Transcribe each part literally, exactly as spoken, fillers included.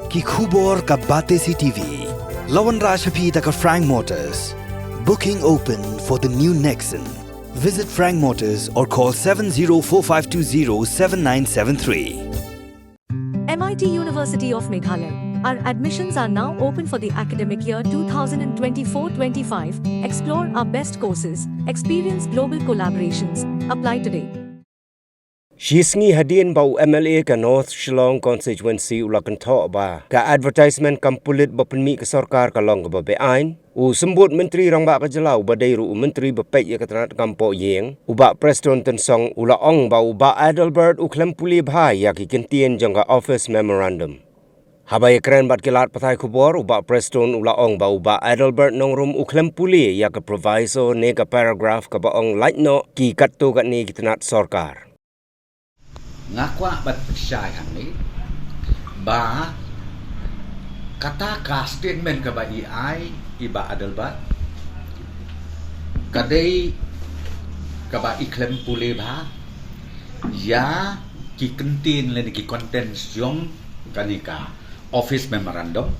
Ki khubor ka Batesi T V. La wanrah sha phi da ka Frank Motors. Booking open for the new Nexon. Visit Frank Motors or call seven zero four five two zero seven nine seven three. M I T University of Meghalaya. Our admissions are now open for the academic year twenty twenty-four twenty-five. Explore our best courses, experience global collaborations. Apply today. Shisngi hadien ba u M L A ka North Shillong Constituency u la kynthoh ba ka advertisement kam pulit ba pynmih ka sorkar ka long kaba beaiñ, u Symbud Myntri Rangbah ka jylla uba dei ruh u Myntri ba peit ïa ka tnat kam poh ïing, u Bah Prestone Tynsong, u la ong ba u Bah Adelbert u khlem pule bha ïa ki kyntien jong ka Office Memorandum. Haba ïakren bad ki lad pathai khubor, u Bah Prestone u la ong ba u Bah Adelbert Nongrum u khlem pule ïa ka proviso ne ka paragraph kaba ong lait noh ki katto katne ki tnat sorkar. Nga kwah ban pynshai hangne ba kata ka statement kaba i ai i Bah Adelbert ka dei kaba i khlem pule bha ïa ki kyntien lane ki contents jong kane ka Office Memorandum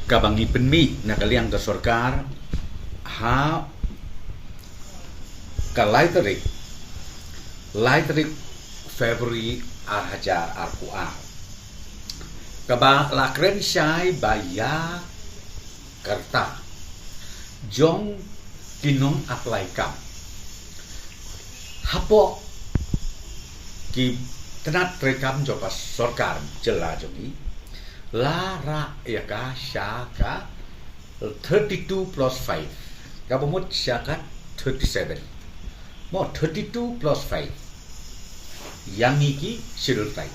kaba ngi pynmih na ka liang ka sorkar ha ka lai tarik, lai tarik February ar hajar arphew ar. Kaba la kren shai ba ïa ka rta jong ki nong apply kam hapoh ki tnat treikam jong ka sorkar jylla jong ngi, la rah ïa ka sha ka thirty-two plus five, kaba mut sha ka thirty-seven. Mo, thirty-two plus five ïa ngi ki Scheduled Tribe.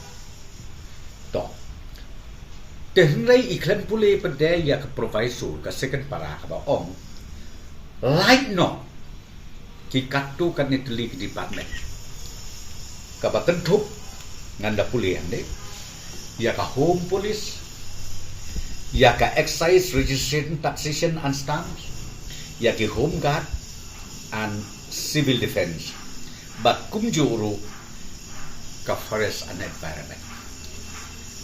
To, te hynrei i khlem pule pat de ïa ka proviso ka second para kaba ong lait noh ki katto katne tylli ki department. Kaba kynthup, ngan da pule hangne, ïa ka Home Police, ïa ka Excise, Registration, Taxation and Stamps, ïa ki Home Guard and Civil Defence, bad kumjuh ruh ka Forest and Environment.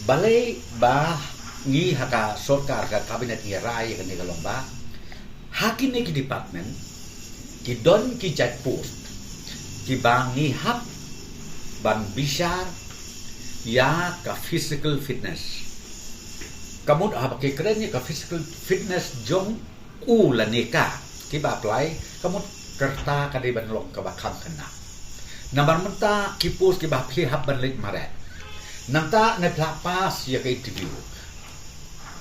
Balei ba ngi ha ka sorkar, ka cabinet, ngi rai ïa kane ka long ba ha kine ki department ki don ki jait post kiba ngi hap ban bishar ïa ka physical fitness. Ka mut haba ki kren ïa ka physical fitness jong u lane ka kiba apply, ka mut ka rta ka dei ban long kaba kham khynnah. Namar mynta ki post kiba phi hap ban leit mareh, nangta ne phi la pass ïa ka interview,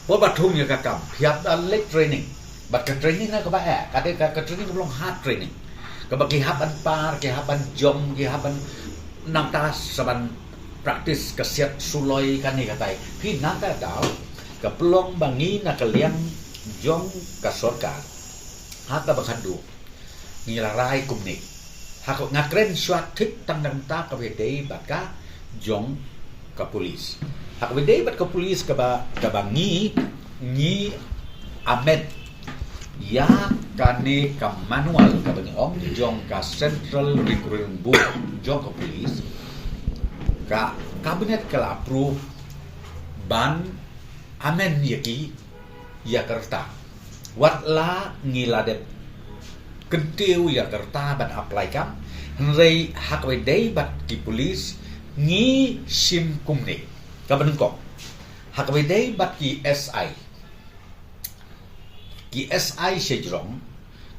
por ba thung ïa ka kam phi hap ban leit training. Bad ka training na kaba eh, ka dei ka, ka training kaba long hard training, kaba ki hap ban par, ki hap ban jump, ki hap ban, nangta sa ban practice ka siat suloi kane katai. Phi, na ka daw ka pynlong ba ngi na ka liang jong ka sorkar ha kaba khatduh ngi la rai kumne. Ha ka, nga kren shuwa thik tang na ka bynta kaba ïadei bad ka jong ka police. Ha kaba ïadei bad ka police kaba, kaba ngi, ngi amend ïa kane ka manual kaba ngi ong jong ka Central Recruitment Board jong ka police, ka cabinet ka la approve ban amend ïa ki, ïa ka rta. Wat la ngi la dep kyntiew ïa ka rta ban apply kam, hynrei ha kaba ïadei bad ki police ngi shim kumne. Kaba nyngkong, ha kaba ïadei bad ki S I, ki S I shajrong,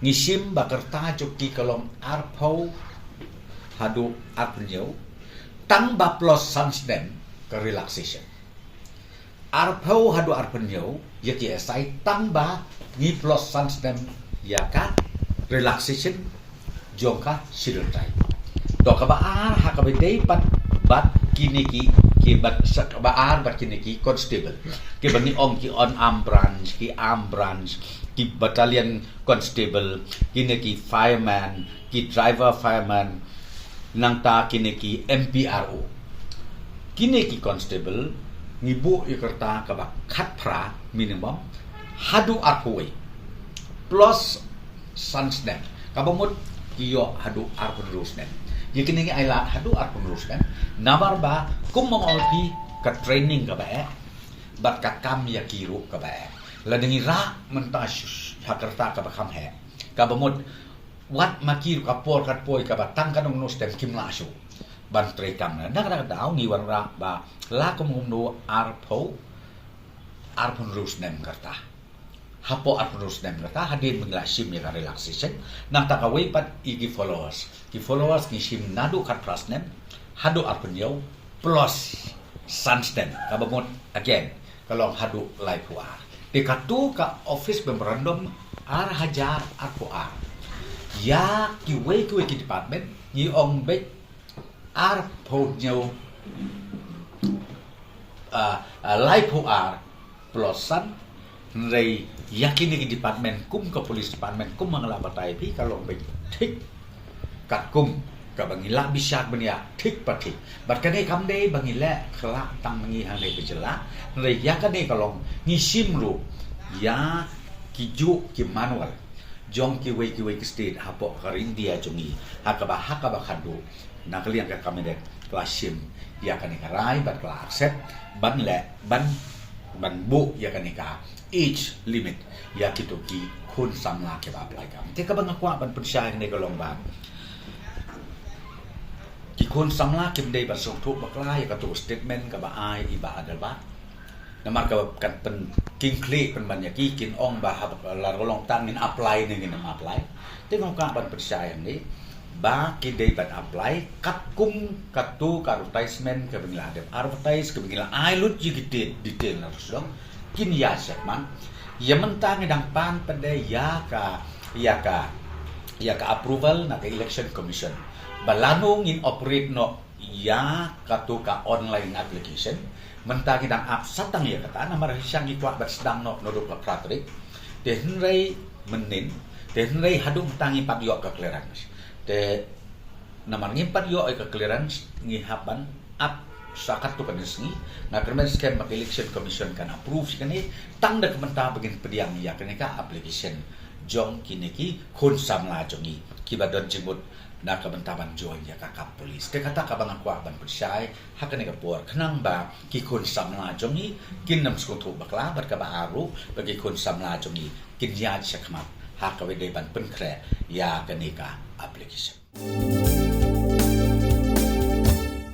ngi shim ba ka rta jong ki ka long arphew haduh arphew hynñiew, tang ba plus san snem ka relaxation. Arphew haduh arphew hynñiew ïa ki S I, tang ba ngi plus san snem ïa ka relaxation jong ka Scheduled Tribe. To, kaba ar, ha kaba ïadei bad, bad kine ki, ki bad sa, kaba ar bad kine ki constable, kiba ngi ong ki unarmed branch, ki armed branch, ki battalion constable, kine ki fireman, ki driver fireman, nangta kine ki M P R O. Kine ki constable ngi buh ïa ka rta kaba khatphra minimum haduh arphew wei plus san snem, kaba mut ki ïoh haduh arphew hynriew snem. Ïa kine ngi ai lad haduh arphew hynriew snem namar ba kum ma nga ong ïa phi, ka training kaba eh Bad ka kam ïa ki ruh kaba eh. Lada ngi rah mynta sha ka rta kaba kham heh, kaba mut wat ma ki ruh ka por kat poi kaba tang ka nongno stem kim lah shuh ban trei kam. Na kata ka daw ngi wanrah ba la kum kumno arphew, arphew hynriew snem ka rta. Hapoh arphew hynriew snem ka rta hadien ba ngi la shim ïa ka relaxation, nangta kawei pat ïa ki followers. Ki followers ngi shim naduh khatphra snem haduh arphew hynñiew plus san snem, kaba mut again ka long haduh laiphew ar. Te katu ka office memorandum ar hajar arphew ar ïa kiwei kiwei ki department ngi ong beit arphew hynñiew, ah, ah, laiphew ar plus san. Hynrei ïa kine ki department kum ka police department kum ma nga la batai phi ka long beit thik katkum kaba ngi la bishar ban ïa thik pa thik. Bad kane kam dei ba ngi leh khlak tang ma ngi hangne ba jylla. Hynrei ïa kane ka long ngi shim ruh ïa ki juh ki manual jong kiwei kiwei ki state hapoh ka ri India jong ngi ha kaba, ha kaba khadduh na ka liang ka cabinet ka la shim ïa kane ka rai bad ka la accept ban leh, ban, ban buh ïa kane ka age limit ïa kito ki khun samla kiba apply kam. Te kaba nga kwah ban pynshai hangne ka long ba ki khun samla kim dei ban sngewthuh bakla ïa kato ka statement kaba ai i Bah Adelbert. Namar ka kan pynkyntiew pynban ïa ki, kin ong ba haba la long tang ngin apply ne ngin ym apply. Te nga kwah ban pynshai hangne ba ki dei ban apply katkum kato ka advertisement kaba ngi la dep advertise, kaba ngi la ai lut ïa ki detail, detail na rusdong. Kin ïa check man. Ïa mynta ngi dang pan pat de ïa ka, ïa ka, ïa ka approval na ka Election Commission ba lano ngin operate noh ïa kato ka online application. Mynta ngi dang ap sa tang ïa kata namar shisha ngi kwah ban sdang noh naduh ka phra tarik. Te hynrei mynnin, te hynrei haduh mynta ngim pat ïoh ka clearance. Te namar ngim pat ïoh ïa ka clearance ngi hap ban ap sa katto katne sngi. Nga kyrmen skhem ba ka Election Commission kan approve ïa kane tang da ka bynta ba ngin pdiang ïa kane ka application jong kine ki khun samla jong ngi kiba don jingmut na ka bynta ban join ïa ka kam police. Te kata kaba nga kwah ban pynshai ha kane ka por khnang ba ki khun samla jong ngi kin ym sngewthuh bakla, bad kaba ar ruh ba ki khun samla jong ngi kin ïaid shakhmat ha kaba dei ban pynkhreh ïa kane ka application.